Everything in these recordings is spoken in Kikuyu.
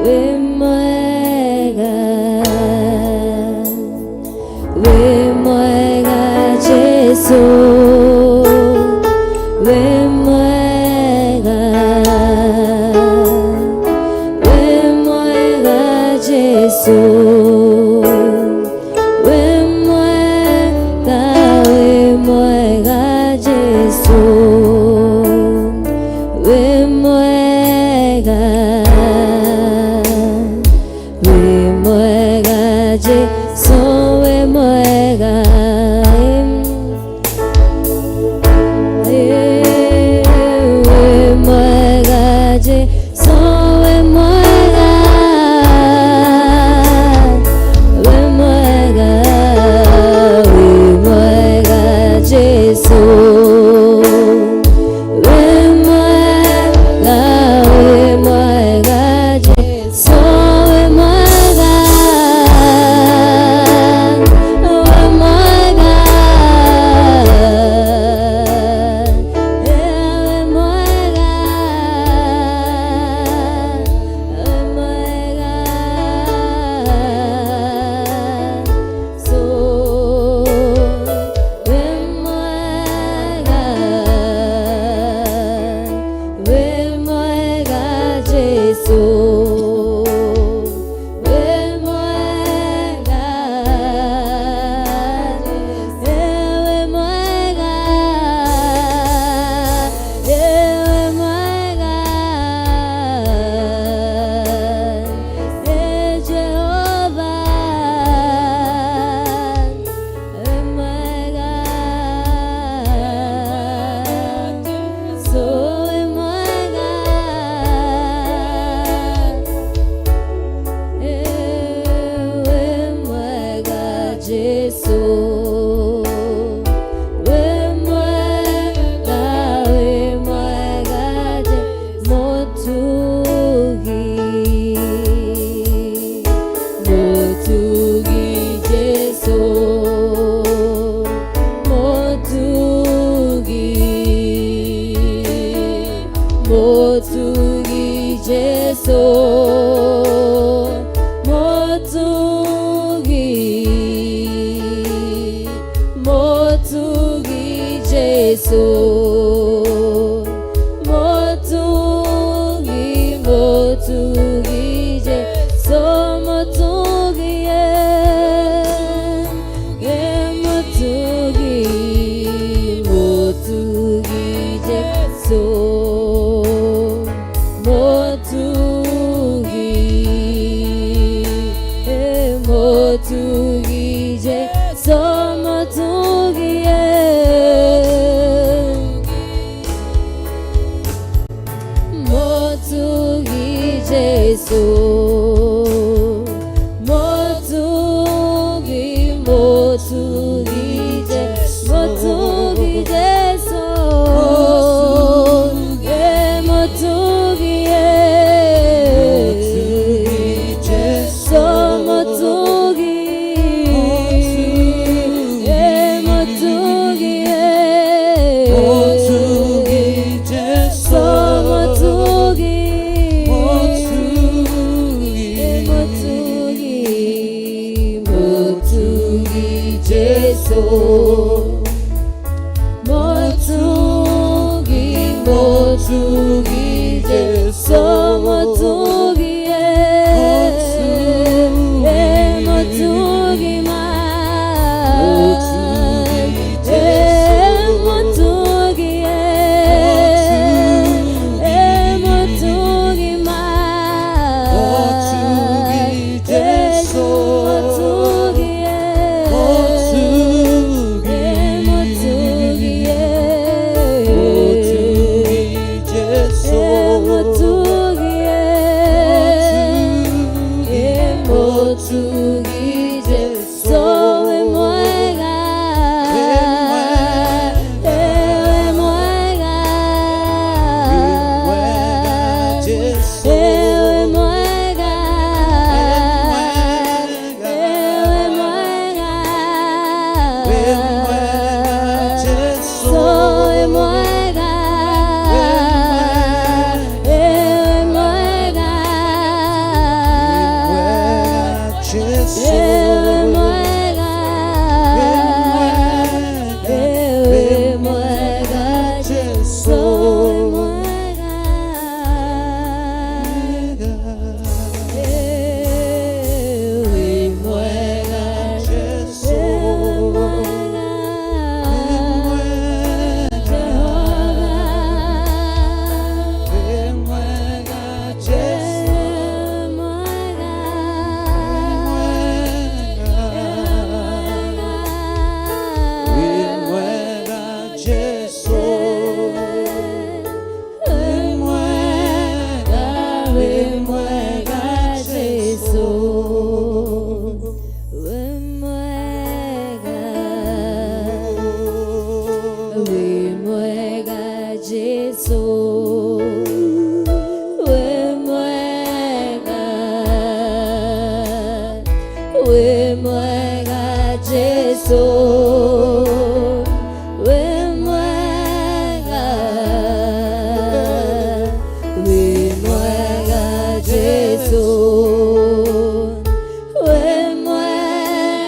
Wĩ mwega, wĩ mwega Jesu, wĩ mwega, wĩ mwega Jesu, wĩ mwega, wĩ mwega Jesu, wĩ mwega, wĩ mwega Jesu, wĩ mwega. Wĩ mwega Jesu, wĩ mwega, wĩ mwega, wĩ mwega Jesu, wĩ mwega, wĩ mwega Jesu, wĩ mwega, wĩ mwega, wĩ mwega, wĩ mwega. So wĩ mwega, wĩ mwega Jesu, wĩ mwega, wĩ mwega, wĩ mwega, Jehova, wĩ mwega, so wĩ mwega, wĩ mwega Jesu, wĩ mwega, wĩ mwega Mũtugi, Mũtugi Jesu, Mũtugi, Mũtugi Jesu, Mũtugi, Mũtugi Jesu, Mũtugi, Mũtugi Jesu, Mũtugi, Mũtugi, Mũtugi Jesu, Mũtugi, Mũtugi Jesu, Mũtugi, Mũtugi Jesu, Mũtugi, Mũtugi Jesu, Mũtugi Jesu, Mũtugi, Jesu, Mũtugi, Mũtugi, Mũtugi Jesu, Mũtugi, Mũtugi, Mũtugi, Mũtugi Jesu, Mũtugi, Mũtugi Jesu, Mũtugi, Mũtugi ma, Mũtugi, Mũtugi ma, Mũtugi Jesu, Mũtugi, Mũtugi, Ewe mwega, ewe mwega Jesu, ewe mwega, ewe mwega Jesu, ewe mwega, Jehova, wĩ mwega Jesu, ewe mwega, wĩ mwega Jesu, wĩ mwega, wĩ mwega Jesu. Jesu, wĩ mwega, wĩ mwega Jesu, wĩ mwega, wĩ mwega Jesu, wĩ mwega,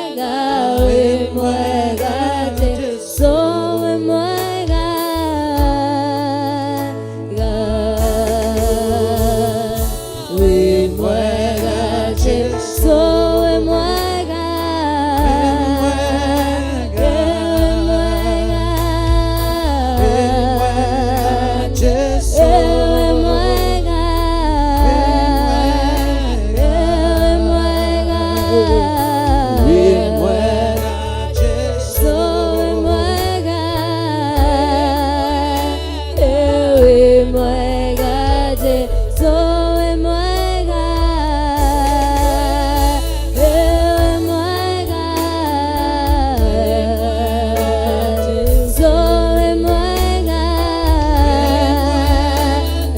wĩ mwega Jesu, wĩ mwega, wĩ mwega. Jesu, Ewe mwega, ewe mwega, wĩ mwega Jesu, ewe mwega, ewe mwega, Jesu, ewe mwega, ewe mwega, Jesu, ewe mwega,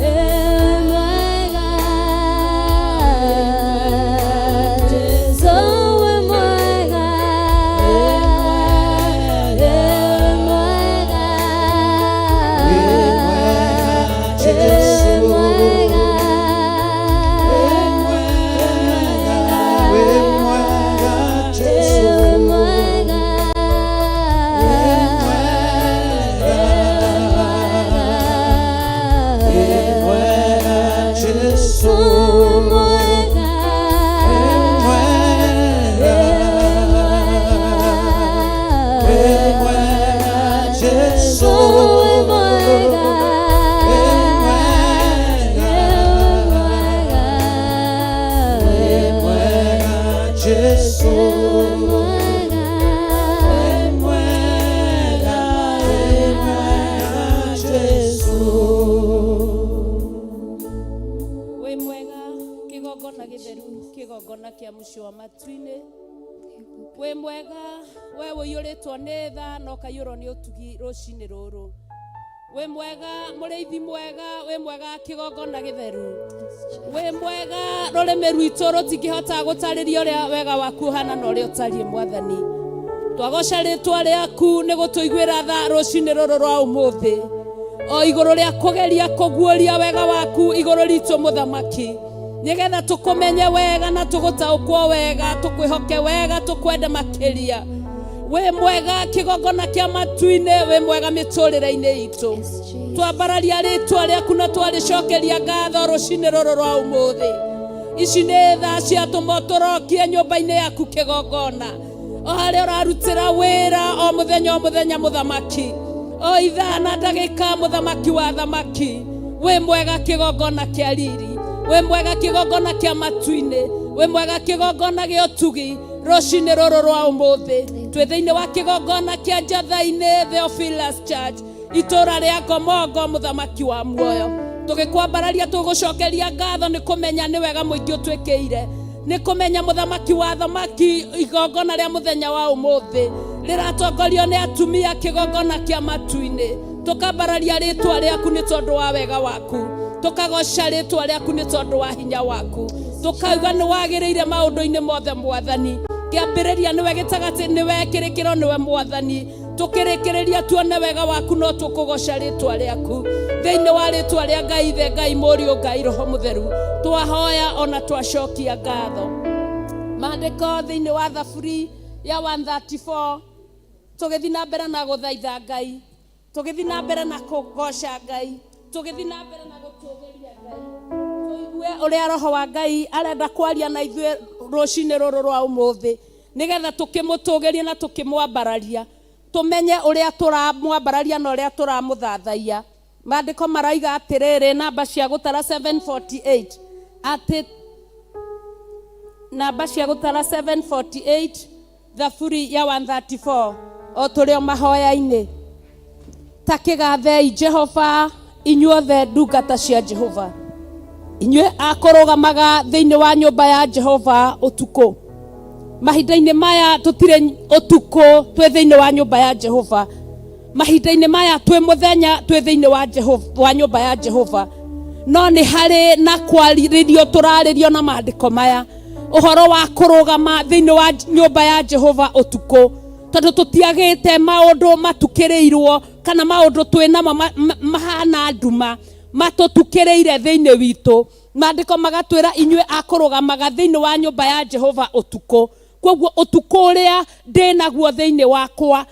ewe mwega, Jesu, ewe mwega, ewe mwega, ewe mwega, wĩ mwega Jesu, ewe mwega, wĩ mwega Jesu, ewe mwega, wĩ mwega Jesu, ewe mwega, wĩ mwega Jesu, ewe mwega, wĩ mwega, wĩ mwega Jesu. Wĩ mwega kĩgongona gĩtheru kĩgongona kĩa mũciĩ wa matu-inĩ wĩ mwega we ũiyũrĩtwo nĩ tha na ũkaiyũrwo nĩ ũtugi rũcinĩ rũrũ wĩ mwega mũrĩithi mwega wĩ mwega kĩgongona gĩtheru wĩ mwega rũrĩmĩ rwitũ rũtingĩhota gũtarĩria ũrĩa wega waku ũhana na ũrĩa ũtariĩ mwathani twagoca rĩtwa rĩaku nĩ gũtũiguĩra tha rũcinĩ rũrũ rwa ũmũthĩ o igũrũ rĩa kũgeria kũguũria wega waku igũrũ ritũ mũthamaki nĩgetha tũkũmenye wega na tũgũtaũkwo wega tũkwĩhoke wega tũkwende makĩria wĩ mwega kĩgongona kĩa matu-inĩ wĩ mwega mĩtũrĩre-inĩ itũ twambararia rĩtwa rĩaku na twarĩcokeria ngatho rũcinĩ rũrũ rwa ũmũthĩ ici nĩ thaa ciatũma tũrokie nyũmba-inĩ yaku kĩgongona o harĩa ũrarutĩra wĩra o mũthenya o mũthenya mũthamaki o ithaa na ndagĩka mũthamaki wa thamaki wĩ mwega kĩgongona kĩa riri wĩ mwega kĩgongona kĩa matu-inĩ wĩ mwega kĩgongona gĩa ũtugi rũcinĩ rũrũ rwa ũmũthĩ twĩ thĩinĩ wa kĩgongona kĩa njatha-inĩ Theophilus Church itũra rĩa Ngomongo mũthamaki wa muoyo tũgĩkwambararia tũgũcokeria ngatho nĩ kũmenya nĩ wega mũingĩ ũtwĩkĩire nĩ kũmenya mũthamaki wa thamaki igongona rĩa mũthenya wa ũmũthĩ rĩratongorio nĩ atumia kĩgongona kĩa matu-inĩ tũkambararia rĩtwa rĩaku nĩ tondũ wa wega waku tũkagoca rĩtwa rĩaku nĩ tondũ wa hinya waku tũkauga nĩ wagĩrĩire maũndũ-inĩ mothe mwathani kĩambĩrĩria nĩwe gĩtagatĩ nĩwe kĩrĩkĩro nĩwe mwathani tũkĩrĩkĩrĩria tuone wega waku no tũkũgoca rĩtwa rĩaku thĩinĩ wa rĩtwa rĩa Ngai Ithe Ngai Mũriũ Ngai Roho Mũtheru twahoya ona twacokia ngatho. Maandĩko thĩinĩ wa Thaburi ya 134, tũgĩthiĩ na mbere na gũthaitha Ngai, tũgĩthiĩ na mbere na kũgoca Ngai, tũgĩthiĩ na mbere na gũtũgĩria Ngai, tũigue ũrĩa Roho wa Ngai arenda kwaria na ithuĩ rũcinĩ rũrũ rwa ũmũthĩ, nĩgetha tũkĩmũtũgĩrie na tũkĩmwambararia, tũmenye ũrĩa tũramwambararia na ũrĩa tũramũthathaiya. Maandĩko maraiga atĩrĩrĩ, namba cia gũtara 748, atĩ namba cia gũtara 748, Thaburi ya 134, o tũrĩ o mahoya-inĩ. Ta kĩgathei Jehova, inyuothe ndungata cia Jehova, inyuĩ akũrũgamaga thĩinĩ wa nyũmba ya Jehova ũtukũ. Mahinda-inĩ maya tũtirĩ ũtukũ, twĩ thĩinĩ wa nyũmba ya Jehova. Mahinda-inĩ maya twĩ mũthenya, twĩ thĩinĩ wa Jehova, wa nyũmba ya Jehova. No nĩ harĩ na kwarĩrio tũrarĩrio na maandĩko maya, ũhoro wa kũrũgama thĩinĩ wa nyũmba ya Jehova ũtukũ, tondũ tũtiagĩte maũndũ matukĩrĩirwo kana maũndũ twĩ namo mahana nduma matũtukĩrĩire thĩinĩ witũ. Maandĩko magatwĩra inyuĩ akũrũgamaga thĩinĩ wa nyũmba ya Jehova ũtukũ. Koguo ũtukũ ũrĩa ndĩ naguo thĩinĩ wakwa,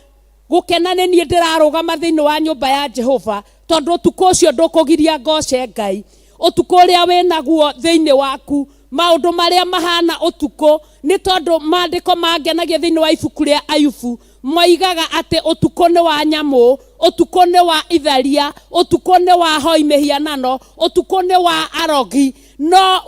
gũkena nĩ niĩ ndĩrarũgama thĩinĩ wa nyũmba ya Jehova, tondũ ũtukũ ũcio ndũkũgiria ngoce Ngai. Ũtukũ ũrĩa wĩ naguo thĩinĩ waku, maũndũ marĩa mahana ũtukũ, nĩ tondũ maandĩko mangenagia thĩinĩ wa ibuku rĩa Ayubu moigaga atĩ ũtukũ nĩ wa nyamũ, ũtukũ nĩ wa itharia, ũtukũ nĩ wa hoi mĩhianano, ũtukũ nĩ wa arogi. No